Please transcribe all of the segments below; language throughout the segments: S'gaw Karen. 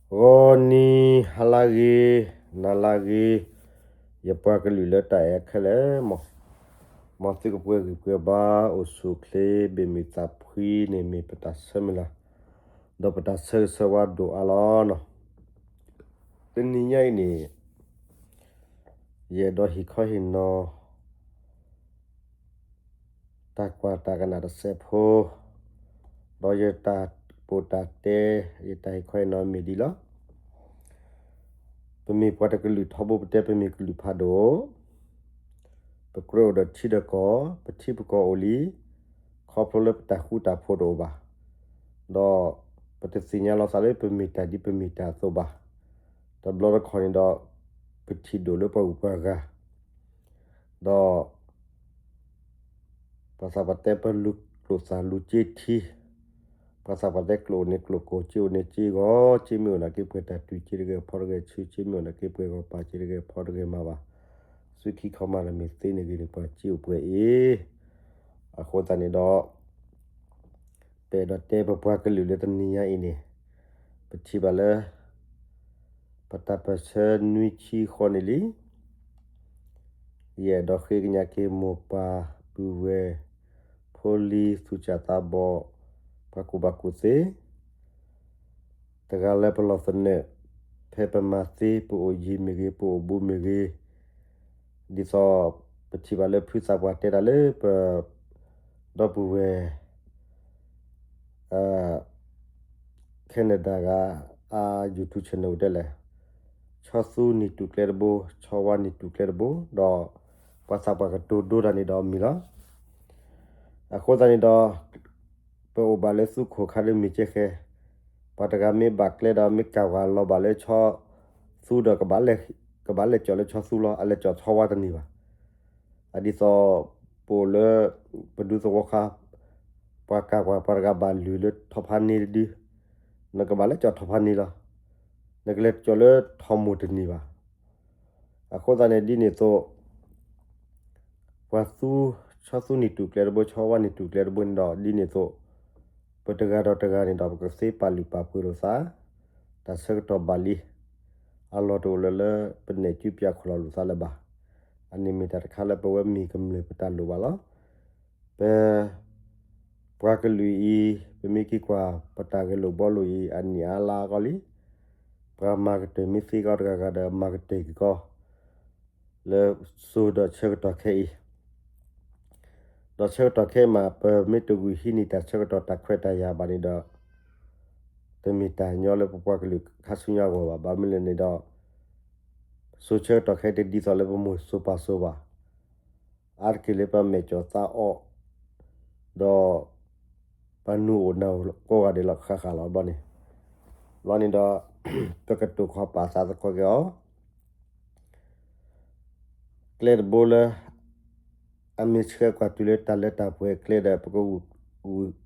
ဂီၤနံၤဟါလၢဂ့ၤ, နၤလၢဂ့ၤ, ယပှၤကလုာ်လၢတၢ်အဲၣ်ခဲလၢာ်မး, မ်သုကပှဲၤဂံၢ်ပှဲၤဘါ အိၣ်ဆူၣ်အိၣ်ချ့ ဘၣ်မုာ်သးဖှံန့ၣ် မ့ၢ်ပတၢ်ဆၢမုၢ်လၢ်, ဒီးပတၢ်ဆၢဂ့ၤဆၢဝါဒိၣ်အါလီၤနီၤ. တနံၤညါအံၤန့ၣ် ယအဲၣ်ဒိးဟ့ၣ်ခီဟ့ၣ်နီၤ တၢ်ကွၢ်တၢ်ကနၣ်တစဲးဖိ, ဒီးယတၢ်ပိာ်တၢ်တဲ, ယတၢ်ဟ့ၣ်ခီဟ့ၣ်နီၤမ့ၢ်ဒ်လီၤ. ပမ့ၢ်ပှၤတကလုာ်ထီဘိ ပတဲပမ့ၢ်ကလုာ်ဖးဒိၣ်, ပကြၢးအိၣ်ဒီးထံဒီးကီၢ်, ပထံပကီၢ်အိၣ်လံ, ခီဖျိလၢပတၢ်ဃူတၢ်ဖိးတအိၣ်ဘၣ်, ဒီးပတသ့ၣ်ညါလီၤသးလၢပမ့ၢ်တၢ်ဒ်ပမ့ၢ်တၢ်အသိးဘၣ်, တဘျီတခီၣ်န့ၣ်ဒီး ပထံၣ်ဒိၣ်လၢပှၤဂုၤပှၤဂၤ ဒီး ပှၤသးပှၢ်တဲပလူၤကျိာ်သၣ်လူၤစ့ထံ, ပှၤသးပှၢ်တဲကျိာ်အိၣ်န့ၣ်ကျိာ်ကိၢ်, စ့အိၣ်န့ၣ်စ့ဂီၤ, စ့မ့ၢ်အိၣ်န့ၣ်က့ၤပှဲၤတၢ်တုၤ, စ့တဂဲၤဖီတဂဲၤဆူ, စ့မ့ၢ်အိၣ်န့ၣ်က့ၤပှဲၤဂီၤပၤ, စ့တဂဲၤဖီတဂဲၤမၤဘၣ်, ဆူခံခီမၤတၢ်မ့ၢ်သ့န့ၣ်ဂ့ၤန့ၣ် ပှၤစ့အိၣ်ပှဲၤအံၤ, အဃိသတးန့ၣ်ဒီး ပအဲၣ်ဒိးတဲပပှၤကလုာ်လၢတနံၤညါအံၤန့ၣ်, ပထံၣ်ဘၣ်လၢ ပတၢ်ပၢၢ်ဆၢနွံဆံဃီန့ၣ်လံ. ယအဲၣ်ဒိးဃ့ကညးက့ၤမိၢ်ပၢ်ပုၢ်ဝဲၢ် ဖိလံၤသူၣ်စၢ်သးဘီၣ် ပှၤကူၣ်ဘၣ်ကူၣ်သ့ တဂၤလၢပလီၢ်သနၢၣ် ဖဲပမၤသ့ ပအိၣ်ယံၤမ့ၢ်ဂ့ၤ ပအိၣ်ဘူးမ့ၢ်ဂ့ၤ, ဒ်သိးပထံၣ်ဘၣ်လၢဖုသးပှၢ်တဲတၢ်လၢပ ဒီပုၢ်ဝဲၢ် Canada ဂၤ အ YouTube channel တဲလဲၣ်, ဆီသူနံၣ်တူၢ်ကျဲတဘိ, ဆီဝါနံၣ်တူၢ်ကျဲတဘိ, ဒီးပှၤသးပှၢ်ကတိၤဒိတၢ်န့ၣ်ဒီးမံၤလီၤ. အဃိသတးန့ၣ်ဒီး ပအိၣ်ဘၣ်လၢသူခိၣ်ခါဒ်မ့ၢ်ကဲဃဲ, ပှၤတဂၤမ့ၢ်ဘၣ်ကျဲဒီး မ့ၢ်ကၢ်ဝၤလီၤဘၣ်လၢဆီသူဒီး ကဘၣ်လဲၤကၠီၣ်လၢဆီသူလီၤ, အလဲၤကၠီၣ်ဆီဝါတန့ၢ်ဘၣ်. အဒ်သိး ပအိၣ်လၢ ပဒူသဝီခါ, ပှၤကၢ်ပှၤ ပှၤတဂၤဘၣ်လုၢ်လၢထီၣ်ဖးန့ၣ်တဒု, နကဘၣ်လဲၤကၠီၣ်ထီၣ်ဖးန့ၣ်လီၤ. နကလဲၤကၠီၣ်လၢထီၣ်မိၢ်တန့ၢ်ဘၣ်. အဃိသတးန့ၣ် ဒ်န့ၣ်အသိး ပှၤသူ ဆီသူနံၣ်တူၢ်ကျဲတဘိ ဆီဝါနံၣ်တူၢ်ကျဲတဘိန့ၣ်ဒီး ဒ်န့ၣ်အသိး ပတဂၤဒီးတဂၤန့ၣ်ဒီး ပကသ့ပာ်လုၢ်ပာ်ပှ့ၤလိာ်သး တၢ်ဆၢကတီၢ်ဘၣ်လံ. အလီၢ်တအိၣ်လၢၤလၢပနဲၣ်စုပၠးခိၣ်လီၤလိာ်သးလၢၤဘၣ်. အန့ၣ်မ့ၢ်တၢ်တခါလၢပဝဲမ့ၢ်ကမျၢၢ်ပတၢ်လိၣ်ဘၣ်လီၤ. ပ ပှၤကလုာ်အံၤ ပမ့ၢ်က့ၤကွၢ်ပတၢ်ဂဲၤလိာ်ဘှီလိာ်အံၤ အနံၣ်အါလါအါကီလံ. ပှၤမၤကတၢၢ်မ့ၢ်သ့ကီးတဂၤဂၤဒီး မၤကတၢၢ်က့ၤကီး လၢစိၤဒီးဆၢကတီၢ်ခဲအံၤ, ဒီးဆၢကတီၢ်ခဲအံၤမး ပမ့ၢ်တဂုာ်ဟံးန့ၢ်တၢ်ဆၢကတီၢ်တၢ်ခွဲးတၢ်ယာ်ဘၣ်န့ၣ်ဒီး တမ့ၢ်တၢ်ညီလၢပပှၤကလုာ်ခါဆူညါအဂီၢ်ဘၣ်. ဘၣ်မနုၤလဲၣ်န့ၣ်ဒီး စိၤဆၢကတီၢ်ခဲအံၤတဒ်သိးလၢပမိၢ်စိၤပၢ်စိၤဘၣ်. အါတက့ၢ်လၢပမဲာ်ကၠီၣ်သးအီၣ် ဒီး ပနုာ်အိၣ်နၢ်အိၣ်ကိးဂၤဒဲးလီၤဃၣ်ဃၣ်လီၤဘျီန့ၣ်, ဘျီန့ၣ်ဒီး ပကတိၤခီၣ်ပာ်သးသကိးက့ၤအီၤ ကျဲတဘိလၢ အမ့ၢ်ဆှၢကွၢ်တုၤလၢတၢ်လၢတၢ်ပှဲၤကျဲဒီး ပကဂုာ်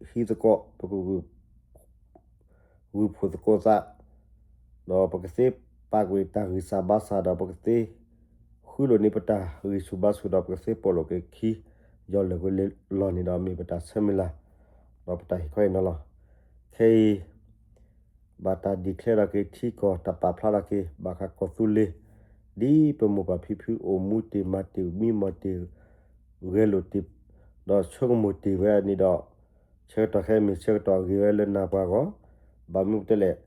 ဟံးသကိး ပကဂုာ် ဂုာ်ဖှိၣ်သကိးသး, ဒီးပကသ့ပာ်ကွံာ်တၢ်ဂံၢ်စၢ်ဘါစၢ်ဒီး ပကသ့ဃုလိာ်န့ၢ်ပတၢ်ဂံၢ်ဆူၣ်ဘါဆူၣ်ဒီး ပကသ့ပိာ်လိာ်က့ၤခံ ယီၢ်လၢာ်ကွံာ်လီၢ်န့ၣ်ဒီး မ့ၢ်ပတၢ်ဆၢမုၢ်လၢ် ဒီးပတၢ်ဟ့ၣ်ခီဟ့ၣ်နီၤလီၤ. ခဲအံၤ ဘၣ်တၢ် declare ထီၣ်က့ၤထံကီၢ် တၢ်ပာ်ဖျါထီၣ်က့ၤ ဘၣ်ဃးကီၢ်သူလ့ၤ ဒ်ပမိၢ်ပၢ်ဖံဖုအိၣ်မူတ့ၢ်မၤတ့ၢ်မံမီၢ်တ့ၢ် ဂဲၤလိာ်တ့ၢ် ဒီးဆိကမိၣ်တ့ၢ်ဝဲန့ၣ်ဒီး ဆၢကတီၢ်ခဲအံၤမ့ၢ်ဆၢကတီၢ်အဂ့ၤဝဲလၢနၤပှၤအဂီၢ်, ဘၣ်မနုၤတဲလဲၣ်,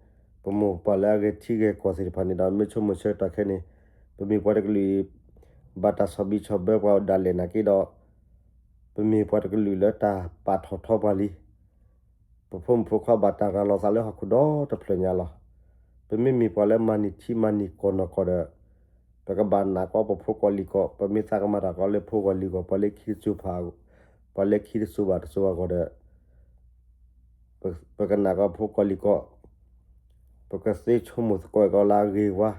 ပမိၢ်ပပၢ်လၢအဂဲၤထံဂဲၤကီၢ်သ့ၣ်တဖၣ်န့ၣ်ဒီး မ့ၢ်ဆိကမိၣ်ဆၢကတီၢ်ခဲအံၤန့ၣ် ပမ့ၢ်ပှၤတကလုာ်အံၤ ဘၣ်တၢ်ဆီၣ်ဘံၣ်ဆီၣ်ဘၢပှၤဒၣ်လဲာ်နာ်က့ဒီး ပမ့ၢ်ပှၤတကလုာ်လၢတၢ်ပာ်ထီၣ်ထီပှၤလံ. ပဖိမုၣ်ဖိခွါဘၣ်တၢ်ရၤလီၤသးလၢဟီၣ်ခိၣ်ဒီတဖျၢၣ်ညါလီၤ. ပမ့မ့ၢ်ပှၤလၢမၤန့ၢ်ထံမၤန့ၢ်ကီၢ်နီၢ်ကီၢ်ဒီး ပကဘၣ်နာ်ကီးပဖိကီၢ်လံၤကီၢ်, ပမ့ၢ်သးကမၤတၢ်ကီးလၢဖိကီၢ်လံၤကီၢ်, ပှၤလၢခံတစိၤဖး, ပှၤလၢခံတစိၤဘၣ်တစိၤအဂီၢ်ဒီး ပကနာ်ကီးဖိကီၢ်လံၤကီၢ်, ပကသ့ဆိကမိၣ်သကိးကီးလၢအဂ့ၤဝါ,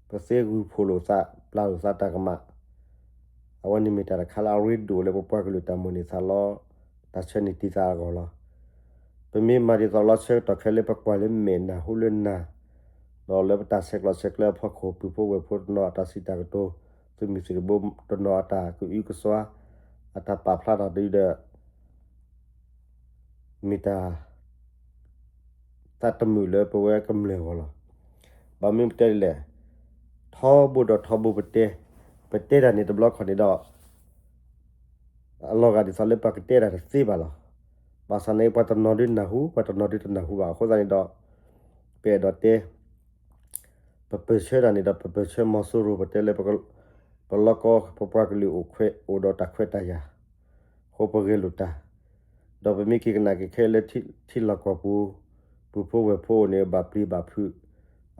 ပသ့ဂုာ်ဖှိၣ်လိာ်သး ပျၢ်လိာ်သးတၢ်ကမၣ် အဝဲန့ၣ်မ့ၢ်တၢ်တခါလၢအရ့ဒိၣ်လၢပပှၤကလုာ်တၢ်မိၣ်န့ၢ်သးလီ, တၢ်ဆၢန့ၢ်တံၢ်သးအဂီၢ်လီၤ. ပမ့ၢ်မၤဒ်သိးလီၤဆၢကတီၢ်ခဲလၢပကွၢ်လၢမဲာ်နၢ်ဟူလၢနၢ်, ဒီးလၢပတၢ်ဆဲးကျိးဆဲးကျၢအဖီခိၣ် ပုၢ်ဖိဝဲၢ်ဖိတနီၤအတၢ်စံးတၢ်ကတိၤ, သုးမုၢ်သံၣ်တဘိတနီၤအတၢ်ကအုကစွါ, အတၢ်ပာ်ဖျါထီၣ်တဒုဒီး မ့ၢ်တၢ် သးတမုာ်လၢပဝဲကမျၢၢ်အဂီၢ်လီၤ. ဘၣ်မနုၤပတဲဒ်လဲၣ်, ထီဘိဒီးထီဘိပတဲ, ပတဲတၢ်န့ၣ်တဘျီခီၣ်န့ၣ်ဒီး အလီၤဂာ်ဒ်သိးလၢပှၤကတဲတၢ်တသ့ဘၣ်လီၤ. ဘၣ်ဆၣ်န့ၣ် ပှၤတနီၤဒုးနၢ်ဟူ ပှၤတနီၤဒုးတနၢ်ဟူဘၣ်. အဃိသတးန့ၣ်ဒီး ပအဲၣ်ဒိးတဲ ပပၢၢ်ဆၢတၢ်န့ၣ်ဒီး ပပၢၢ်ဆၢမီၤစိရိၤ ပတဲလၢ ပလီၢ်ကီ ပပှၤကလုာ်အိၣ်ခွဲး အိၣ်ဒီးတၢ်ခွဲးတၢ်ယာ် အဃိပဂဲၤလိာ်တၢ်, ဒီးပမ့ၢ်က့ၤကနၣ်က့ၤခဲလၢာ်လၢထံလီၢ်ကီၢ်ပူၤ, ပုၢ်ဖိဝဲၢ်ဖိအိၣ်န့ၣ် ဘၣ်ပျံၤဘၣ်ဖုး,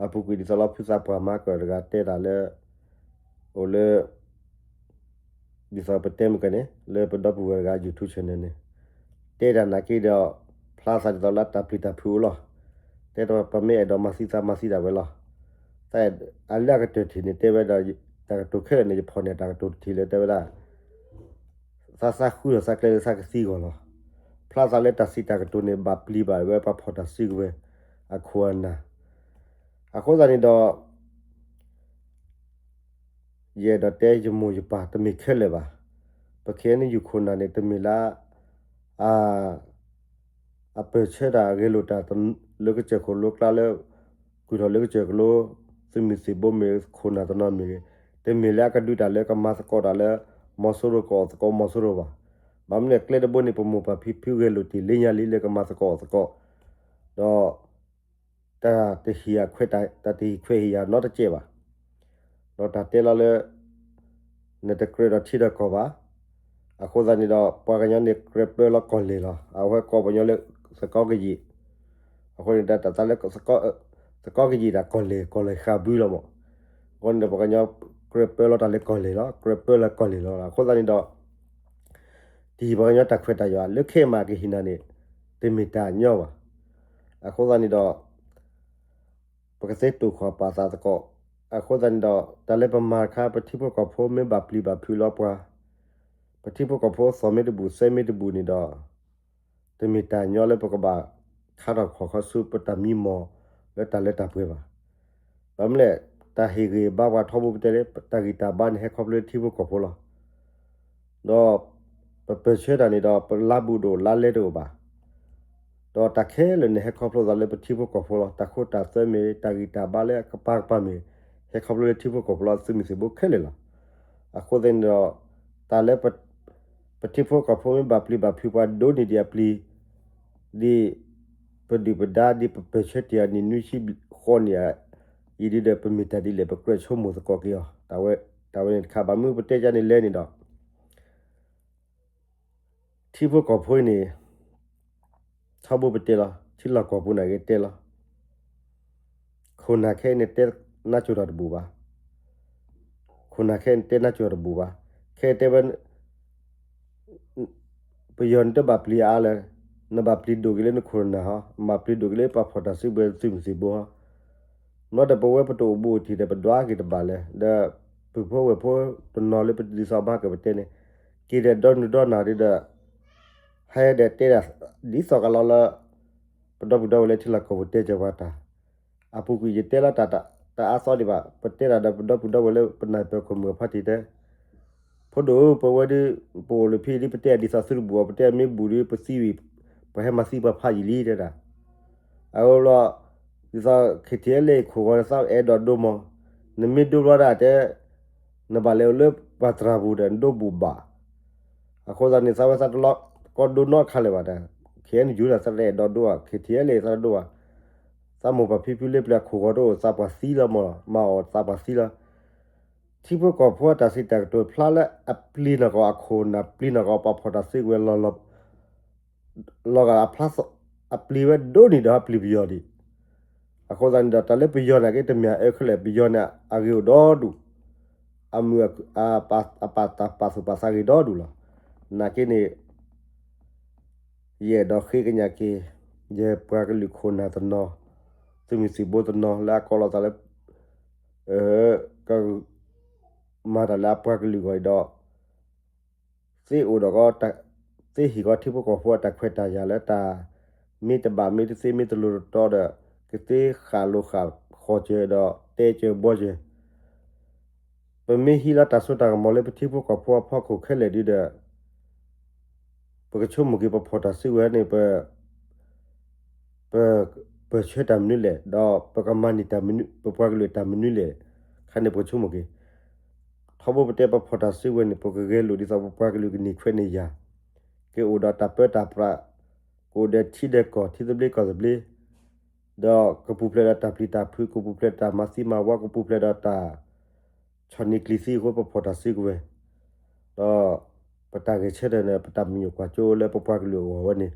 အပူၤကွံာ်ဒ်သိးလီၤ ဖုသးပှၢ်မၤကၢၢ်တဂၤတဲတၢ်လၢ အိၣ်လၢ ဒ်သိးပတဲမုၢ်ကန့ၣ် လၢပဒီပုၢ်ဝဲၢ်တဂၤ YouTube channel န့ၣ် တဲတၢ်နာ်က့ဒီး ဖျါသးဒ်သိးလၢတၢ်ပျံၤတၢ်ဖုးအိၣ်လီၤ. တဲတၢ်ပမ့ၢ်အဲၣ်ဒိးမၤသံသးမၤသံဒၣ်ဝဲလီၤ. တၢ်အလၢအကတၢၢ်ထံၣ်န့ၣ် တဲဝဲဒီး တၢ်ကတိၤခဲလၢာ်န့ၣ် ယဖီၣ်န့ၢ်တၢ်ကတိၤတထံၣ်လၢတဲဝဲဒၣ် သးသးဃုထီၣ်သးကျဲလၢသးကသံအဂီၢ်လီၤ. ဖျါသးလၢတၢ်စံးတၢ်ကတိၤန့ၣ် ဘၣ်ပျံၤဘၣ်ဝဲပှၤဖီၣ်တၢ်စုကဝဲၤ အခိၣ်အနၢ် အဃိသတးန့ၣ်ဒီး ယအဲၣ်ဒိးတဲယမိၢ်ယပၢ်တမ့ၢ်ခဲလၢာ်ဘၣ်. ပ KNU ခိၣ်နၢ်န့ၣ် တမ့ၢ်လၢ အပၢၢ်ဆၢတၢ်ဂဲၤလိာ်တၢ်လၢကစၢၢ်ခိၣ်လိကျါလၢ ကွံာ်ထီၣ်လၢကစၢၢ်ကလိ သုးမုၢ်သံၣ်ဘိမ့ၢ်ဂ့ၤ ခိၣ်နၢ်တနီၤမ့ၢ်ဂ့ၤ တမ့ၢ်လၢအကဒုးတၢ်လၢကမၤသကိးတၢ်လၢ မီၤစိရိၤကအီၣ်သကိးမီၤစိရိၤဘၣ်. ဘၣ်မနုၤလဲၣ် ကျဲတဘိန့ၣ် ပမိၢ်ပၢ်ဖံဖုဂဲၤလိာ်တ့ၢ်လၢညါလံလၢကမၤသကိးအီၣ်သကိး ဒီး တၢ်တဟံၣ်အခွဲး တၢ်တဟံၣ်ခွဲးဟံၣ်ယၤနီတစဲးဘၣ်. ဒီးတၢ်တဲလီၤလၢ နတကြၢးဒီးထံဒီးကီၢ်ဘၣ်. အဃိသတးန့ၣ်ဒီး ပှၤကညီန့ၣ်ကြၢးပၢလီၤကီၢ်လဲၢ်လီၤ. အဝဲကိးပှၤကညီလၢ သကိးကယံာ် အဃိန့ၣ်ဒီး တၢ်သးလၢ သကိးကယံာ်တၢ်ကီၢ်လဲၢ် ကီၢ်လဲၢ်ဃာ်ဘုလီၤမး. အဃိန့ၣ်ဒီး ပှၤကညီကြၢးပၢလီၤတၢ်လၢကီၢ်လဲၢ်လီၤ. ကြၢးပၢလီၤကီၢ်လဲၢ်လီၤ. အဃိသတးန့ၣ်ဒီး တဟံၣ်ပှၤကညီတၢ်ခွဲးတၢ်ယာ် လၢခဲအံၤမးကဟံးနၤန့ၣ် တမ့ၢ်တၢ်ညီဘၣ်. အဃိသတးန့ၣ်ဒီး ပကသ့တိာ်ခီၣ်ပာ်သးသကိး. အဃိသတးန့ၣ်ဒီး တၢ်လၢပမၤတခါ ပထံဖိကီၢ်ဖိမ့ၢ်ဘၣ်ပျံၤဘၣ်ဖုးလီၤပှၤ, ပထံဖိကီၢ်ဖိသီၣ်မ့ၢ်တဘူၣ် သဲမ့ၢ်တဘူၣ်န့ၣ်ဒီး တမ့ၢ်တၢ်ညီလၢပကဘၣ်ခါထီၣ်ခီၣ်ခီဆူပတၢ်မံမီၢ်လၢတၢ်လၢတၢ်ပှဲၤဘၣ်. ဘၣ်မနုၤလဲၣ် တၢ်ဟ့ၣ်ဂံၢ်ဘါပှၤထီဘိပတဲလၢ တၢ်ဂံၢ်တၢ်ဘါန့ၣ်ဟဲခီဖျိလၢထံဖိကီၢ်ဖိလီၤ. ဒီး ပပၢၢ်ဆၢတၢ်န့ၣ်ဒီး ပလါဘူးတအိၣ်လါလဲတအိၣ်ဘၣ်. ဒီးတၢ်ခဲလၢာ်န့ၣ်ဟဲခီဖျိသးလၢပထံဖိကီၢ်ဖိလီၤ. တၢ်ခိတၢ်သွဲမ့ၢ် တၢ်ဂံၢ်တၢ်ဘါလၢအကပၤကပၤမ့ၢ် ဟဲခီဖျိလၢထံဖိကီၢ်ဖိလီၤ သုးမုၢ်သံၣ်ဘိခဲလၢာ်လီၤ. အဃိသတးန့ၣ်ဒီး တၢ်လၢ ပထံဖိကီၢ်ဖိမ့ၢ်ဘၣ်ပျံၤဘၣ်ဖုးပှၤဒိးန့ၢ်ဒံးအပျံၤ ဒ်ပဒုၣ်ပဒါ ဒ်ပပၢၢ်ဆၢတ့ၢ်အီၤနံၣ်နွံဆံဃိးနံၣ်အံၤဒ်ဒီး ပမ့ၢ်တၢ်ဒ်လဲၣ် ပကြၢးဆိကမိၣ်သကိးက့ၤအီၤ, တၢ်ဝဲန့ၣ်တခါ ဘၣ်မနုၤပတဲကန့ၣ်လဲၣ်န့ၣ်ဒီး ထံဖိကီၢ်ဖိအံၤန့ၣ် ထီဘိပတဲလီၤ ထံလီၢ်ကီၢ်ပူၤန့ၣ်ဂ့ၤတဲလီၤ ခိၣ်နၢ်ခဲအံၤန့ၣ်တဲနါစိၤတၢ်တဘူၣ်ဘၣ်, ခိၣ်နၢ်ခဲအံၤန့ၣ်တဲနါစိၤတၢ်တဘူၣ်ဘၣ်, ခဲအံၤတဲဝဲ ပယီၤန့ၣ်တဘၣ်ပျံၤအါလၢၤ, နဘၣ်ပျံၤဒိၣ်က့ၤလၢနခိၣ်နၢ်ဟီ, နဘၣ်ပျံၤဒိၣ်က့ၤလၢပှၤဖီၣ်တၢ်စုကဝဲၤသုးမုၢ်သံၣ်ဘိဟီ, မ့ၢ်ဒီးပဝဲပတအိၣ်ဘူးအိၣ်တံၢ်ဒီး ပဒွးက့ၤတဘၣ်လၢၤ, ဒီးပုၢ်ဖိဝဲၢ်ဖိတနီၤလၢပဒ်သိးဘၣ်ကပတဲန့ၣ်, က့ၤဒီးဒီနုၢ်ဒီနၢ်ဒ်ဒီး ဟဲဒီးတဲဒၣ် ဒ်သိးကလီလၢ ပဒီပုၢ်ဒီဝဲၢ်လၢထံလီၢ်ကီၢ်ပူၤတဲကၢၤပှၤတၢ်, အပူၤကွံာ်ယတဲလီၤတၢ် တအါသီဒံးဘၣ်, ပတဲဒၣ်ဒီးပဒီပုၢ်ဒီဝဲၢ်လၢပနၢ်ပၢၢ်ခိၣ်မုၢ်အဖါတံၢ်တဲ ဖိဒိၣ်ဧၢ ပဝဲဒ် ပအိၣ်လၢဖဲအံၤဒ် ပတဲဒ်သိးသုတဘူၣ်အီၤ, ပတဲမ့ၢ်ဘူၣ်ဒီး ပသံဝံၤ ပှၤဟဲမၤသံပှၤဖးယံာ်လံတဲဒၣ်. အဃိလီၤ ဒ်သိး KTLA ခိၣ်ဂီၤသးအဲၣ်ဒိးဒိမး, နမ့ၢ်ဒိဘျီဒၣ်တဲ နဘၣ်လဲၤအိၣ်လၢပှၤသရၣ်ပူၤဒီး နဒိဘူးဘၣ်. အဃိသတးန့ၣ် သးဝဲသးတလီၤကီဒိနီတခါလၢၤဘၣ်, KNU သးတအဲၣ်ဒိးဒိဘၣ်, KTLA သးတဒိဘၣ်, သးမိၢ်ပၢ်ဖံဖုလၢပျၢၤခိၣ်ဂီၤတအိၣ် သးပှၤသံလီၤမး, မၤအီၣ်သးပှၤသံလီၤ. ထံဖိကီၢ်ဖိအတၢ်စံးတၢ်ကတိၤဖျါလၢအပျံၤနီၢ်ကီၢ်အခိၣ်နၢ် ပျံၤနီၢ်ကီၢ်ပှၤဖီၣ်တၢ်စုကဝဲၤလီၤ လီၤဂာ်အဖျါ အပျံၤဝဲဒိၣ်န့ၢ်ဒီးအပျံၤပယီၤဒံး. အဃိသတးန့ၣ်ဒီး တၢ်လၢပယီၤန့ၣ်က့ တမ့ၢ်အအၢခဲလၢာ်, ပယီၤန့ၣ်အဂ့ၤအိၣ်ဒီဒူၣ်, အမုာ် အပာ်သူၣ်ပာ်သးဂ့ၤဒီဒူၣ်လီၤ. နာ်က့န့ၣ် ယအဲၣ်ဒိးဃ့ကညးက့ၤ ယပှၤကလုာ်ခိၣ်နၢ်တနီၤ, သုးမုၢ်သံၣ်ဘိတနီၤလၢအကိးလီၤသးလၢ က မၤတၢ်လၢအပှၤကလုာ်အဂီၢ်အံၤဒီး သ့အိၣ်ဒီး သ့ဟံၣ်ကီထံဖိကီၢ်ဖိအတၢ်ခွဲးတၢ်ယာ်လၢတၢ်မ့ၢ်တဘၣ်မ့ၢ်တသ့မ့ၢ်တလိၤတတီဒီး ကသ့ဃာ်လိာ်ဃာ်ဃီၤစၢၤဒီးတဲစၢၤဘှီစၢၤ ပမ့ၢ်ဟံးလီၤတၢ်စိတၢ်ကမီၤလၢပထံဖိကီၢ်ဖိအဖီခိၣ်ခဲလၢာ်ဒ်ဒီး ပကဆိကမိၣ်က့ၤပဖီၣ်တၢ်စုကဝဲၤန့ၣ် ပ ပ ပကပၢၢ်ဆၢတၢ်မနုၤလဲၣ်, ဒီးပကမၤန့ၢ်တၢ်မနုၤ, ပပှၤကလုာ်တၢ်မနုၤလဲၣ်, ခါန့ၣ်ပကဆိကမိၣ်က့ၤ ထီဘိပတဲပဖီၣ်တၢ်စုကဝဲၤန့ၣ် ပကဂဲၤလိာ်ဒ်သိးပပှၤကလုာ်ကန့ၢ်ခွဲးန့ၢ်ယာ်, ကအိၣ်ဒီးတၢ်ပၢတၢ်ပြး, ကအိၣ်ဒီးထံဒီးကီၢ် ထံသဘျ့ကီၢ်သဘျ့, ဒီးကပူၤဖျဲးဒီးတၢ်ပျံၤတၢ်ဖုး, ကပူၤဖျဲးဒီးတၢ်မၤသံမၤဝီ, ကပူၤဖျဲးဒီးတၢ် ဆီၣ်နံၤကျံၤသံအဃိ ပဖီၣ်တၢ်စုကဝဲၤ, ဒီးပတၢ်ဂဲၤဆၢထၢၣ်န့ၣ် ပတၢ်မုၢ်ညိၣ်ကွၢ်စိလၢပပှၤကလုာ်အဂီၢ်ဝဲန့ၣ်,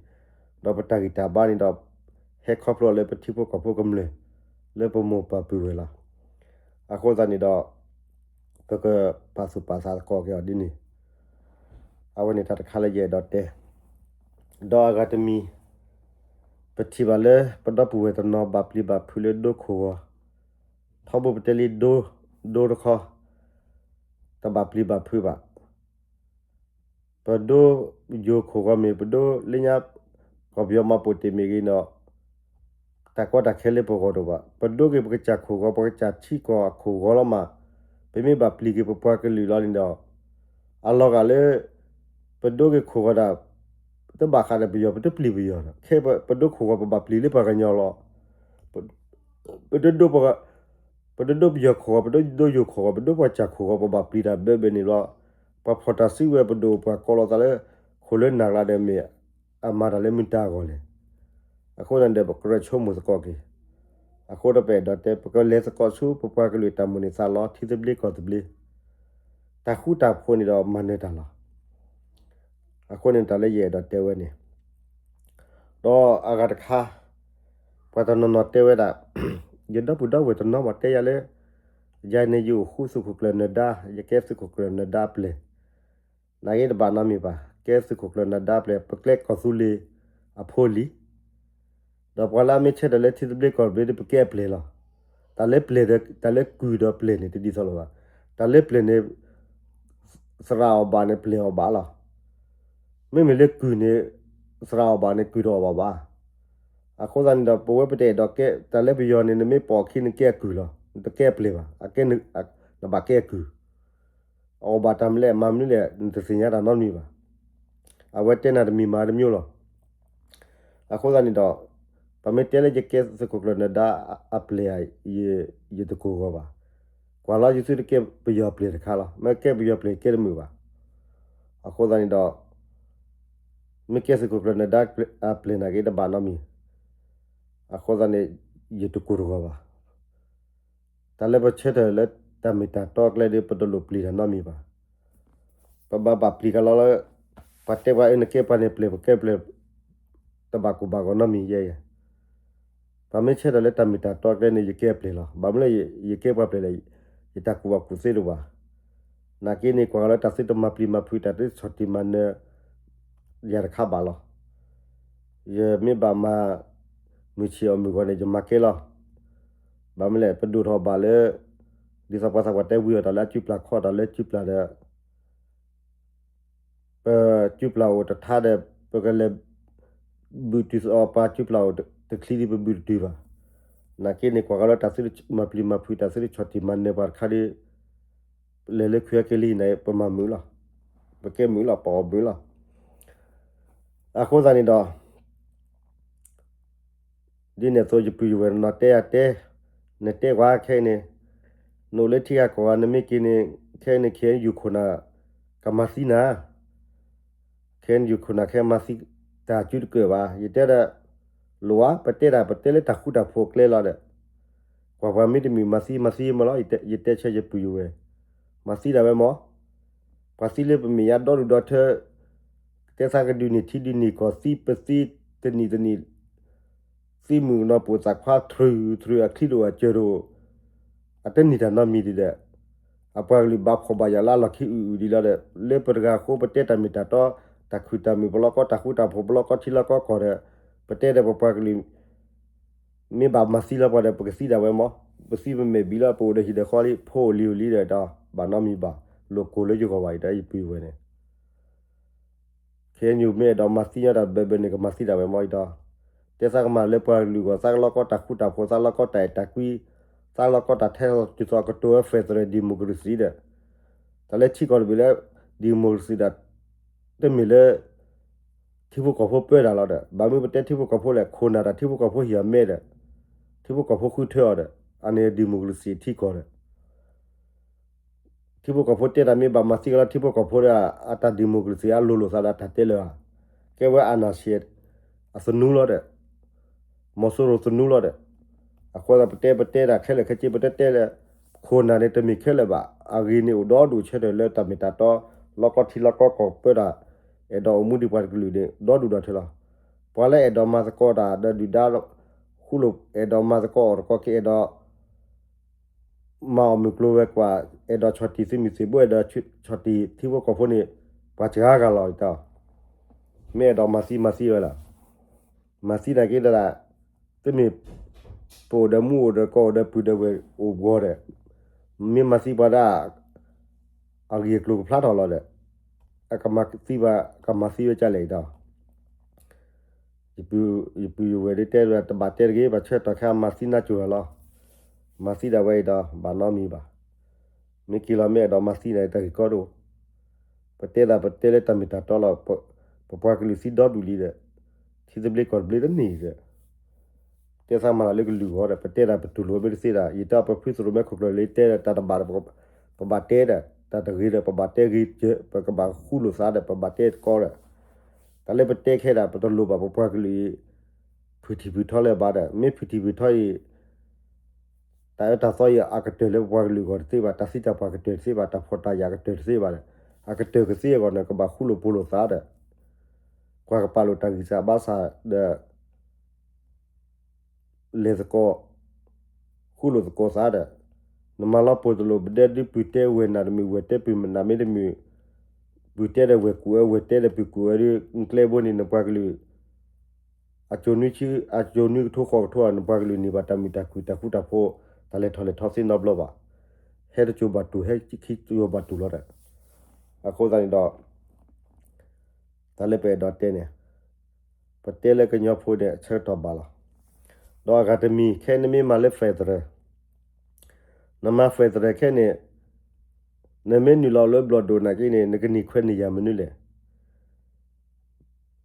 ဒီးပတၢ်ဂံၢ်တၢ်ဘါန့ၣ်ဒီး ဟဲခီဖျိလၢပထံဖိကီၢ်ဖိကမျၢၢ် လၢပမိၢ်ပၢ်ပုၢ်ဝဲၢ်လီၤ. အဃိသတးန့ၣ်ဒီး ပကပာ်သူၣ်ပာ်သးသကိးက့ၤအီၤဒ်န့ၣ်, အဝဲန့ၣ်တၢ်တခါလၢယအဲၣ်ဒိးတဲ, ဒီးအဂၤတမံၤ ပထံၣ်ဘၣ်လၢပဒီပုၢ်ဝဲၢ်တနီၤဘၣ်ပျံၤဘၣ်ဖုးလၢဒိခိၣ်ဂီၤ, ထီဘိပတဲလံဒိ, ဒိတခီ တဘၣ်ပျံၤဘၣ်ဖုးဘၣ်. ပဒိယိၤခိၣ်ဂီၤမ့ၢ် ပဒိလၢညါ ကီၢ်ပယီၤမၤပိာ်တ့ၢ်မ့ၢ်ဂ့ၤန့ၣ်, တၢ်ကီတၢ်ခဲလၢပဂီၢ်တအိၣ်ဘၣ်. ပဒိက့ၤပကစၢ်ခိၣ်ဂီၤ ပကစၢ်ထံကီၢ်အခိၣ်ဂီၤလီၤမး, ပမ့ၢ်ဘၣ်ပျံၤက့ၤပပှၤကလုာ်လီၤန့ၣ်ဒီး အလီၤဂာ်လၢ ပဒိက့ၤခိၣ်ဂီၤဒၣ် တဘၣ်ဃးဒီးပယီၤ ပတပျံၤပယီၤဒီး ခဲပဒိခိၣ်ဂီၤ ပဘၣ်ပျံၤလၢပှၤကညီလီၤ. ပတဒိပယီၤခိၣ်ဂီၤ ပဒိဒိယိၤခိၣ်ဂီၤ ပဒိပှၤစၢ်ခိၣ်ဂီၤ ပဘၣ်ပျံၤတၢ်ဘၢဘၢန့ၣ်လီၤ. ပှၤဖီၣ်တၢ်စုကဝဲၤ ပဒိၣ်ပှၤကီလီၤသးလၢ ခိၣ်လၢနၢ်ကျါဒီးမ့ၢ် အမၤတၢ်လၢမတၤအဂီၢ်လဲၣ်. အဃိသတးန့ၣ်ဒီး ပကြၢးဆိကမိၣ်သကိးက့ၤ, အဃိဒီးပအဲၣ်ဒိးတဲ ပကလဲၤသကိးဆူပပှၤကလုာ်တၢ်မိၣ်န့ၢ်သးလီ ထံသဘျ့ကီၢ်သဘျ့, တၢ်ဃူတၢ်ဖိးန့ၣ်ဒီးမၤနၢၤတၢ်လီၤ. အဃိန့ၣ်တၢ်လၢယအဲၣ်ဒိးတဲဝဲန့ၣ်, ဒီးအဂၤတခါ ပှၤတနီၤနီၤတဲဝဲဒၣ်, ယဒီပုၢ်ဒီဝဲၢ်တနီၤမးတဲယၤလၢ ယၤန့ၣ်ယအိၣ်ဃူသုးခိၣ်ကျၢၢ်နၢၤဒါ ယကဲသုးခိၣ်ကျၢၢ်နၢၤဒါအပျဲၢ်, နာ်က့တဘၣ်နီတမံၤဘၣ်, ကဲသုးခိၣ်ကျၢၢ်နၢၤဒါအပျဲၢ် ပကျဲကီၢ်သူလ့ၤအဖိလံၤ ဒီးပှၤလၢအမ့ၢ်ဆၢထၢၣ်လၢထံသဘျ့ကီၢ်သဘျ့ဒီး ပကဲအပျဲၢ်လီၤ. တၢ်လၢပျဲၢ်ဒီး တၢ်လၢကုၢ်ဒီးပျဲၢ်န့ၣ် တဒ်သိးလိာ်ဘၣ်. တၢ်လၢပျဲၢ်န့ၣ် သရၣ်အီၣ်ဘၣ်န့ၣ် ပျဲၢ်အီၣ်ဘၣ်လီၤ. မ့မ့ၢ်လၢကုၢ်န့ၣ် သရၣ်အီၣ်ဘၣ်န့ၣ် ကုၢ်တအီၣ်ဘၣ်ဘၣ်. အဃိသတးန့ၣ်ဒီး ပဝဲပတအဲၣ်ဒိးကဲ တၢ်လၢပယီၤန့ၣ် နမ့ၢ်ပိာ်အခံနကဲအကုၢ်လီၤ. နတကဲအပျဲၢ်ဘၣ်. အကဲ နဘၣ်ကဲအကုၢ် အအီၣ်ဘၣ်တၢ်မနုၤလဲၣ် မၤမနုၤလဲၣ် နတသ့ၣ်ညါတၢ်နီတမံၤဘၣ်. အဝဲတဲနၤတမံၤမၤတမံၤလီၤ. အဃိသတးန့ၣ်ဒီး ပမ့ၢ်တဲလၢယကဲသုးခိၣ်ကျၢၢ်နၢၤဒါအပျဲၢ်ဧါ, ယတကိၢ်ဂီၤဘၣ်. ကွၢ်လီၤယသုတကဲပယီၤပျဲၢ်တခါလီၤ. မ့ၢ်ကဲပယီၤပျဲၢ်ကဲတမုာ်ဘၣ်. အဃိသတးန့ၣ်ဒီး မ့ၢ်ကဲသုးခိၣ်ကျၢၢ်နၢၤဒါအပျဲၢ်နာ်က့တဘၣ်နီတမံၤ. အဃိသတးန့ၣ် ယတကိၢ်တဂီၤဘၣ်. တၢ်လၢပဆၢထၢၣ်လၢတၢ်မ့ၢ်တၢ်တီအကျဲဒီး ပတလိၣ်ပျံၤတၢ်နီတမံၤဘၣ်. ပဘၣ်ဘၣ်ပျံၤကလီလၢ ပှၤတဲပှၤအၢ နကဲပှၤန့ၣ်ပျဲၢ် ပကဲပျဲၢ် တဘၣ်ကိၢ်ဘၣ်ဂီၤနီတမံၤယဲယဲ. ပမ့ၢ်ဆၢထၢၣ်လၢတၢ်မ့ၢ်တၢ်တီအကျဲန့ၣ် ယကဲအပျဲၢ်လီၤ. ဘၣ်မနုၤလၢယကဲပှၤပျဲၢ်လဲၣ်, ယတၢ်ကူၣ်ဘၣ်ကူၣ်သ့တအိၣ်ဘၣ်. နာ်က့န့ၣ် ကွၢ်ကလီတၢ်သုတမၤပျံၤမၤဖုး တၢ်သုတဆီၣ်တံၢ်မၤနၢၤ ယၤတခါဘၣ်လီၤ. ယမ့ၢ်ဘၣ်မၤမုၢ်ဆ့ၣ်အီၣ်မုၢ်ဂီၤန့ၣ် ယမၤကဲလီၤ. ဘၣ်မနုၤလဲၣ် ပဒိၣ်ထီၣ်ဘၣ်လၢ ဒ်သိးပှၤသးပှၢ်တဲဝံၤအီၤ တၢ်လၢအစုပျၢ်ခီ တၢ်လၢစုပျၢ်ဒီး ပစုပျၢ်အိၣ်တထါဒီး ပကလဲၤ ဘုၣ်တုၤအီၤ ပှၤစုပျၢ်အိၣ်တချံဒ် ပဘုၣ်တတုၤဘၣ်. နာ်က့န့ၣ် ကွၢ်ကလီတၢ်သုတမၤပျံၤမၤဖုး တၢ်သုတဆီၣ်တံၢ်မၤနၢၤပှၤတခါဒီး လဲၤလၢခုအက့လံန့ၣ် ပမၤမုာ်လီၤ. ပကဲမုာ်လီၤ ပအီၣ်မုာ်လီၤ. အဃိသတးန့ၣ်ဒီး ဒ်န့ၣ်အသိး ယပုၢ်ယဝဲၢ်တနီၤတဲယၤတဲ, နတဲကွၢ်ခဲအံၤန့ၣ်, နအိၣ်လၢထံဂၤကီၢ်ဂၤ နမ့ၢ်က့ၤန့ၣ် ခဲအံၤန့ၣ် ခဲအံၤယူၢ်ခိၣ်နၢ် ကမၤသံနၤ ခဲအံၤယူၢ်ခိၣ်နၢ်ခဲမၤသံတၢ်စုတကၢၢ်ဘၣ်. ယတဲဒီး လိၣ်ဧါ ပတဲတၢ် ပတဲလၢတၢ်ဃူတၢ်ဖိးအကျဲလီၤဒီး ကွၢ်ပှၤမ့တမ့ၢ်မၤသံ မၤသံမးလီၤ. ယတဲဆၢယပုၢ်ယဝဲၢ် မၤသံဒၣ်ဝဲမး. ပှၤသံလၢပမဲာ်ညါဒီဒူၣ်ဒီထၢ တဲသးကဒုးန့ၢ်ထံဒုးန့ၢ်ကီၢ် သံပသံတနံၣ်တနံၣ် သံမုၢ်ကနီၤပိာ်သးခွါ ထြူၢ်ထြူၢ် အချံတအိၣ်အစၢၤတအိၣ် အတန့ၢ်တၢ်နီတမံၤဒံးဒီး အပှၤကလုာ်ဘၣ်ဖှီၣ်ဘၣ်ယာ်လၢအလီၢ်ခံအုၣ်အုၣ်ဒံးလီၤဒီး လၢပတဂၤအဃိ ပတဲတၢ်မ့ၢ်တၢ်တီ တၢ်ခုၣ်တၢ်မုာ် ပလီၢ်ကီတၢ်ဃူတၢ်ဖိး ပလီၢ်ကီထံလီၢ်ကီကီၢ်ဒီး ပတဲဒီးပပှၤကလုာ် မ့ၢ်ဘၣ်မၤသံလီၤပှၤဒီး ပကသံဒၣ်ဝဲမး. ပသံပမဲာ်ဘံလီၤ ပအိၣ်ဒီးဟံၣ်ဒီးဃီလံ ဖိအိၣ်လံၤအိၣ်လံဒီး ဒီးဘၣ်နီတမံၤဘၣ် လိၣ်ကိၢ်လၢယဂီၢ်ဘၣ်အံၤဒီး ယပုၢ်ယဝဲၢ်န့ၣ် ခဲအံၤမ့ၢ်အဲၣ်ဒိးမၤသံညီတၢ်ဘၢဘၢန့ၣ် ကမၤသံဒၣ်ဝဲမးအံၤဒီး တဲသးကမၤလၢပှၤကလုာ်အဂီၢ် သးကလီၢ်ကီတၢ်ဃူတၢ်ဖိး သးလီၢ်ကီတၢ်အဲၣ်တၢ်ကွံ သးလီၢ်ကီတၢ်ထဲသိးတုၤသိးအကတိၤဝဲ federal democracy ဒီး တၢ်လၢထံကီၢ်တဘ့ၣ်လၢ democracy ဒီး တမ့ၢ်လၢ ထံဖိကီၢ်ဖိပၢတၢ်လီၤဒီး ဘၣ်မနုၤပတဲထံဖိကီၢ်ဖိလဲၣ် ခိၣ်နၢ်တၢ်ထံဖိကီၢ်ဖိဟ့ၣ်အီၤမဲဒီး ထံဖိကီၢ်ဖိဃုထၢအီၤဒီး အန့ၣ် democracy ထံကီၢ်ဒီး ထံဖိကီၢ်ဖိတဲတၢ်မ့ၢ်ဘၣ်မၤသံကလီၤ ထံဖိကီၢ်ဖိဒီး အတၢ် democracy အလိၤလိာ်သးဒီးတၢ်တဲလၢၤဧါ, ကဲဝဲ အာဏာရှင် အသနူလီၤဒီး မီၤစိရိၤသနူလီၤဒီး အဃိသတးပတဲပတဲတၢ်ခဲလၢာ်ခဲဆ့ ပတဲတဲလၢ ခိၣ်နၢ်န့ၣ်တမ့ၢ်ခဲလၢာ်ဘၣ်, အဂ့ၢ်န့ၣ်အိၣ်ဒီဒူၣ်ဆၢထၢၣ်လၢတၢ်မ့ၢ်တၢ်တီ လီၢ်ကီၢ်ထံလီၢ်ကီၢ်ကီၢ်ပၢတၢ် အဲၣ်ဒိးအိၣ်မူဒံးပှၤတကလုာ်န့ၣ် ဒီဒူၣ်ဒီထၢလီၤ. ပှၤလၢအဲၣ်ဒိးမၤသကိးတၢ်ဒီးဒုၣ်ဒါ ဃူလိာ် အဲၣ်ဒိးမၤသကိးအီၣ်သကိးက့ၤ အဲၣ်ဒိး မၤအီၣ်မုၢ်ကျိၤဝဲၤကွာ် အဲၣ်ဒိးဆီၣ်တံၢ်သုးမုၢ်သံၣ်ဘိ အဲၣ်ဒိးဆီၣ်တံၢ်ထံဖိကီၢ်ဖိန့ၣ် ပှၤစှၤဂၤလီၤတၢ်, မ့ၢ်အဲၣ်ဒိးမၤသံမၤသံဝဲလီၤ. မၤသံနာ်က့ဒီး တမ့ၢ် ပအိၣ်ဒီးမူအိၣ်ဒီးကီၢ်အိၣ်ဒီးပုၢ်ဒီးဝဲၢ်အိၣ်ဘှီဒီး မ့ၢ်မၤသံပှၤဒၣ် အဂ့ၢ်အကျိၤကဖျါထီၣ်လီၤဒီး အကမၤသံဘၣ် ကမၤသံဝဲကၢ်လဲၣ်အံၤဒီး ယပုၢ်ယဝဲၢ်ဒ်တဲဝဲ တဘၣ်တဲတဂ့ၤ ဘၣ်ဆၢတီၢ်ခဲအမၤသံနါစိၤလီၤ. မၤသံဒၣ်ဝဲအံၤဒီး ဘၣ်နီတမံၤဘၣ်. မ့ၢ်က့ၤလီၤမ့ၢ်အဲၣ်ဒိးမၤသံန့ၣ် တၢ်ဂ့ၢ်ကီဒိၣ်, ပတဲဒၣ်ပတဲလၢတၢ်မ့ၢ်တၢ်တီလီၤ. ပပှၤကလုာ်သံဒီဒူၣ်လံဒီး ထံသဘျ့ကီၢ်သဘျ့တန့ၢ်ဒီး တဲသးမၤတၢ်လၢကလုာ်ဂီၢ်ဒီး ပတဲဒၣ်ပတူၢ်လိာ်မ့ၢ်တသ့ဒၣ် ယတဲပဖုသရိာ်မဲခိၣ်ကျၢၢ်လၢတဲဒၣ်တၢ်တဘၣ်ဒီး ပဘၣ်တဲဒီး တၢ်တဂ့ၤဒီး ပဘၣ်တဲဂ့ၤကၢၤ ပကဘၣ်ဃူလိာ်သးဒီး ပဘၣ်တဲတကီဒီး တၢ်လၢပတဲခဲဒၣ် ပတလိၣ်ဘၣ်ပပှၤကလုာ်အံၤ ဖုၣ်ထံၣ်ဖုၣ်ထီလၢၤဘၣ်ဒီး မ့ၢ်ဖုၣ်ထံၣ်ဖုၣ်ထီအံၤ တၢ်အၢတၢ်သီအံၤအကတၢၢ်လၢပပှၤကလုာ်အဂီၢ်တသ့ဘၣ်, တၢ်သံတၢ်ပှၢ်ကတၢၢ်တသ့ဘၣ်, တၢ်ဖှီၣ်တၢ်ယာ်ကတၢၢ်တသ့ဘၣ်ဒီး အကတၢၢ်ကသ့အဂီၢ်န့ၣ် ကဘၣ်ဃူလိာ်ဖိးလိာ်သးဒီး ကွၢ်ကပာ်လိာ်တၢ်ဂံၢ်စၢ်ဘါစၢ်ဒီး လဲၤသကိး ဃူလိာ်သကိးသးဒီး နမၤလီၤပှီၢ်တလိၣ် ပဒဲဒုးပုၢ်တဲဝဲၢ်နးတမုာ် ဝဲၢ်တဲပုၢ်နးမ့ၢ်တမုာ် ပုၢ်တဲဒီးဝဲၢ်ကူၣ်အၢ ဝဲၢ်တဲဒီးပုၢ်ကူၣ်အၢဒီး ကျဲဘိန့ၣ် နပှၤကလုာ် အစိၤနွံဆံ အစိၤနွံကထိဃိးကထိ နပှၤကလုာ်န့ၢ်ဘၣ်တၢ်မုာ်တၢ်ခုၣ်တၢ်ဃူတၢ်ဖိး တၢ်လဲၤထီၣ်လဲၤထီသ့နီတဘျီဘၣ်. ဟဲတစိၤဘၣ်တူၢ် ဟဲခံစိၤဘၣ်တူၢ်လီၤဒီး အဃိသတးန့ၣ်ဒီး တၢ်လၢပအဲၣ်ဒိးတဲန့ၣ် ပတဲလၢကညီဖိန့ၣ် အဆၢကတီၢ်ဘၣ်လီၤ. ဒီးအဂၤတမံၤ ခဲနမ့ၢ်မၤလၢ federal နမၤ federal ခဲန့ၣ် နမ့ၢ်နုာ်လီၤလၢဘျီၣ်ဒိၣ်နာ်က့န့ၣ် နကန့ၢ်ခွဲးန့ၢ်ယာ်မနုၤလဲၣ်.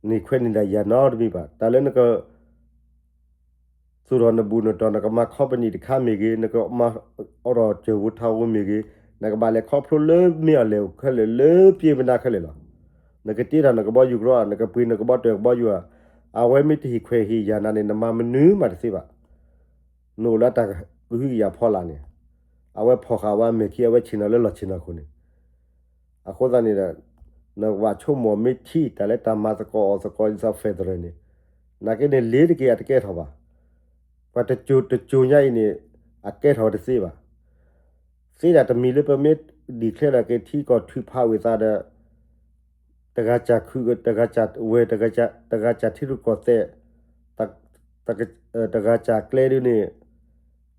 န့ၢ်ခွဲးန့ၢ်ဒၣ်ယာ်နီတမံၤဘၣ်. တၢ်လၢနက သူၣ်ထီၣ်နဘူးနတံၢ် နကမၤ company တခါမ့ၢ်ဂ့ၤ, နကမၤအိးထီၣ်စၢၢ်ဝူၤထးဝူၤမ့ၢ်ဂ့ၤ, နကဘၣ်လဲၤခီဖျိလၢမ့ၢ်အီၣ်လဲၣ်အိၣ်ခဲလၢာ် လၢပျ့ပနါခဲလၢာ်လီၤ. နကတ့ထီၣ်နကဘီယူၤကရီ, နကပှ့ၤနကဘီတၢၢ်ကဘီယူၤဧါ, အဝဲမ့ၢ်တဟ့ၣ်ခွဲးဟ့ၣ်ယာ်နၤန့ၣ် နမၤမနုၤမးတသ့ဘၣ်. နအိၣ်လၢတၢ်ကဟုကယာ်ဖီလာ်န့ၣ်, အဝဲဖီၣ်ဃာ်ဝဲအမဲာ်ခံ အဝဲဆ့ၣ်နီၤလၢလီၢ်ဆ့ၣ်နီၤခိၣ်န့ၣ် အဃိသတးန့ၣ်ဒီး နကဘၣ်ဆိကမိၣ်မ့ၢ်ထံ တၢ်လၢတၢ်မၤသကိးအီၣ်သကိးဒ်သိး federal န့ၣ်, နာ်က့န့ၣ် လ့ၤတက့ၢ်အတကဲထီၣ်ဘၣ်. ပှၤတစိၤတစိၤညါအံၤန့ၣ် အကဲထီၣ်ဝဲတသ့ဘၣ်. သ့ဒၣ်တမံၤလၢပမ့ၢ် declare ဒၣ်က့ၤထံကီၢ်ထုးဖးဝံၤသးဒီး တဂၤစၢ်ခု တဂၤစၢ်ဝဲ တဂၤစၢ်ထံရူၢ်ကီၢ်သဲး တဂၤစၢ်ကျဲဒ်န့ၣ်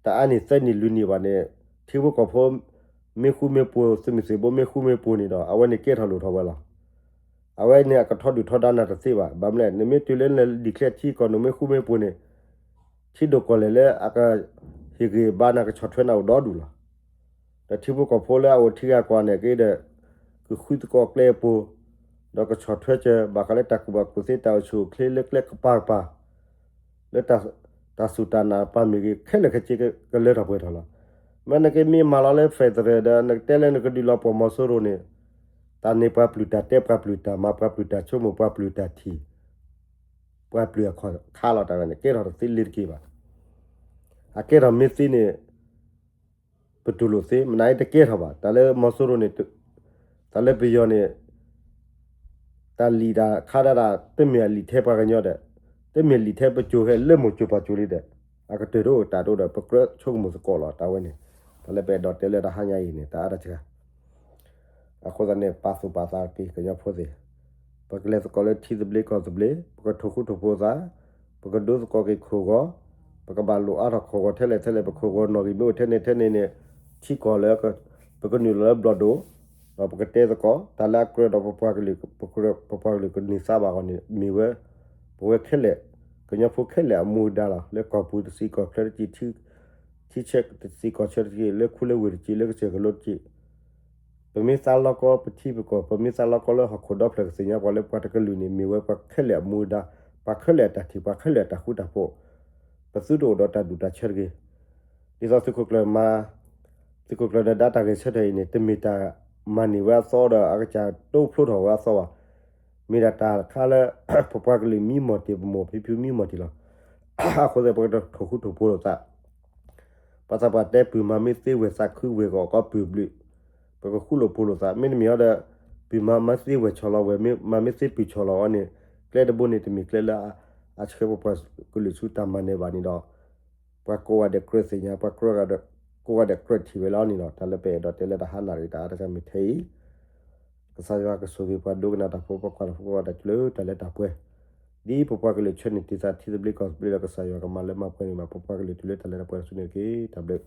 တအါန့ၢ်သၢနံၣ်လွံၢ်နံၣ်ဘၣ်န့ၣ် ထံဖိကီၢ်ဖိ မ့ၢ်ဃူမ့ၢ်ပှိၤ သုးမုၢ်သံၣ်ဘိမ့ၢ်ဃူမ့ၢ်ပှိၤန့ၣ်ဒီး အဝဲန့ၣ်ကဲထီၣ်လိၣ်ထီၣ်ဝဲလီၤ. အဝဲန့ၣ်အကထီဒုၣ်ထီဒါနၤတသ့ဘၣ်. ဘၣ်မနုၤလဲၣ် နမ့ၢ်တုၤလၢန declare ထံကီၢ်နမ့ၢ်ဃူမ့ၢ်ပှိၤန့ၣ် ထံဒိၣ်ကီၢ်လဲၢ်လၢအကဟ့ၣ်ဂံၢ်ဘါနၤကဆီၣ်ထွဲနၤအိၣ်ဒီဒူၣ်လီၤ. ဒီးထံဖိကီၢ်ဖိလၢအအိၣ်ထံဂၤကီၢ်ဂၤန့ၣ်က့ဒီး ကဃုသကိးကျဲအပူၤ ဒီးကဆီၣ်ထွဲစၢၤ ဘၣ်ဃးလၢတၢ်ကူၣ်ဘၣ်ကူၣ်သ့ တၢ်အိၣ်ဆူၣ်အိၣ်ချ့လၢကျဲကပၤကပၤ လၢတၢ်စူၢ်တၢ်နာ်ပာ်မ့ၢ်ဂ့ၤ ခဲလၢာ်ခဲဆ့ကလၢထီၣ်ပှဲၤထီၣ်လီၤ. မ့ၢ်နက့မ့ၢ်မၤလီၤလၢ federal ဒီး နကတဲလၢနကဒုးလီၤပှီၢ်မီၤစိရိၤန့ၣ် တၢ်န့ၢ်ပှၤပျုၢ်တၢ်တဲ ပှၤပျုၢ်တၢ်မၤ ပှၤပျုၢ်တၢ်ဆိကမိၣ် ပှၤပျုၢ်တၢ်ထံၣ် ပှၤပျုၢ်အခီၣ်ခါလီၤ တၢ်ဝဲန့ၣ် ကဲထီၣ်တသ့လ့ၤတက့ၢ်ဘၣ်. အကဲထီၣ်မ့ၢ်သ့န့ၣ် ပတူၢ်လိာ်သ့ မနုၤအံၤတကဲထီၣ်ဘၣ်. တၢ်လၢမီၤစိရိၤန့ၣ် တၢ်လၢပယီၤန့ၣ် တၢ်လံၣ်တၢ်ခါဒၣ်ဒၣ် တမ့ၢ်အလံာ်ထဲပှၤကညီဒီး တမ့ၢ်လံာ်ထဲပစိၤဟဲလၢမိၢ်စိၤပၢ်စိၤလံဒီး အကတၢၢ်တအိၣ်တၢ်တအိၣ်ဒီး ပကြၢးဆိကမိၣ်သကိးလီၤ တၢ်ဝဲန့ၣ်. တၢ်လၢပအဲၣ်ဒိးတဲလၢတဟါညါအံၤန့ၣ် တၢ်အါတစှၤ အဃိသတးန့ၣ် ပာ်သူၣ်ပာ်သးက့ၤ ကညီဖိသ့ၣ်, ပကလဲၤသကိးလၢထံသဘျ့ကီၢ်သဘျ့, ပကထိၣ်ဃူထိၣ်ဖိးသး, ပကဒိသကိးက့ၤခိၣ်ဂီၤ, ပကဘၣ်လိၣ်အါထီၣ်ခိၣ်ဂီၤထဲလဲၣ်ထဲလဲၣ်, ပခိၣ်ဂီၤနီၣ်ဂံၢ်မ့ၢ်အိၣ်ထဲန့ၣ်ထဲန့ၣ်န့ၣ် ထံကီၢ်လၢ ပကနုာ်လီၤလၢဘျီၣ်ဒိၣ်, ဒီးပကတဲသကိး တၢ်လၢအကြၢးဒီးပပှၤကလုာ်, ပပှၤကလုာ်ကန့ၢ်သါဘၣ်အဂီၢ်န့ၣ် မ့ၢ်ဝဲ ပဝဲခဲလၢာ် ကညီဖိခဲလၢာ်အမူအဒါလီၤ. လၢကီၢ်ပူၤတစံးကီၢ်ချၢတစံး ထံဆဲးတစံးကီၢ်ဆၢတစံး, လၢခူလၢဝ့ၢ်တစံး, လၢကစၢၢ်ကလိတစံး, ပမ့ၢ်သးလီကီပထံပကီၢ်, ပမ့ၢ်သးလီကီလၢဟီၣ်ခိၣ်ဒီဖျၢၣ်ကသ့ၣ်ညါပှၤလၢပှၤတကလုာ်န့ၣ် မ့ၢ်ဝဲပှၤခဲလၢာ်အမူအဒါ, ပှၤခဲလၢာ်အတၢ်ထံၣ်, ပှၤခဲလၢာ်အတၢ်ဃူတၢ်ဖိး, ပသုတအိၣ်ဒီးတၢ်ဒူၣ်တၢ်ဆၢတဂ့ၤ. ဒ်သိးသုးခိၣ်ကျၢၢ်မၤ, သုးခိၣ်ကျၢၢ်ဒီးဒါတၢ်ဂဲၤဆၢထၢၣ်အံၤန့ၣ် တမ့ၢ်တၢ်မၤန့ၢ်ဝဲအသီဒီး အကစၢ်တိဖျိထီၣ်ဝဲအသီဘၣ်. မ့ၢ်ဒၣ်တၢ်တခါလၢ ပပှၤကလုာ်မံမီၢ်တ့ၢ် ပမိၢ်ဖံဖုမံမီၢ်တ့ၢ်လီၤ. အဃိသတး ပကထိၣ်ဃူထိၣ်ဖိးလိာ်သး ပှၤသးပှၢ်တဲ ပုၢ်မၤမ့ၢ်သ့ဝဲၢ် သးခုဝဲၢ်ကအီၣ်ကီးပုၢ်ဘျုး, ပကဃူလိာ်ဖိးလိာ်သး. မ့တမ့ၢ်အီၤဒီး ပုၢ်မၤမ့ၢ်သ့ဝဲၢ်ဆီၣ်လီၤဝဲၢ်, မၤမ့ၢ်သ့ပုၢ်ဆီၣ်လီၤအီၤန့ၣ် ကျဲတဘိန့ၣ် တမ့ၢ်ကျဲလၢ အဆှၢပပှၤကလုာ်ဆူတၢ်မၤနၢၤဘၣ်န့ၣ်ဒီး ပှၤကိးဂၤဒဲးကြၢးသ့ၣ်ညါ, ပှၤကိးဂၤဒဲးကြၢးထံၣ်ဝဲလီၤန့ၣ်လီၤ. တၢ်လၢပအဲၣ်ဒိးတဲလၢတၢ်ဟါနၣ်ရံၣ်တၢ်အါတခါမ့ၢ်ထဲအံၤ ကစၢ်ယွၤကဆိၣ်ဂ့ၤပှၤဒိကနၣ်တၢ်ဖိ ပှၤကွၢ်တၢ်ဖိကိးဂၤဒဲး တုၤလၢတၢ်လၢတၢ်ပှဲၤ, ဒ်ပပှၤကလုာ်ဆၢန့ၢ်တ့ၢ်သးထံသဘျ့ကီၢ်သဘျ့ဒီး ကစၢ်ယွၤကမၤလၢမၤပှဲၤန့ၢ်ဘၣ် ပပှၤကလုာ်တုၤလၢတၢ်လၢတၢ်ပှဲၤတစုန့ၣ်တက့ၢ်. တၢ်ဘျုး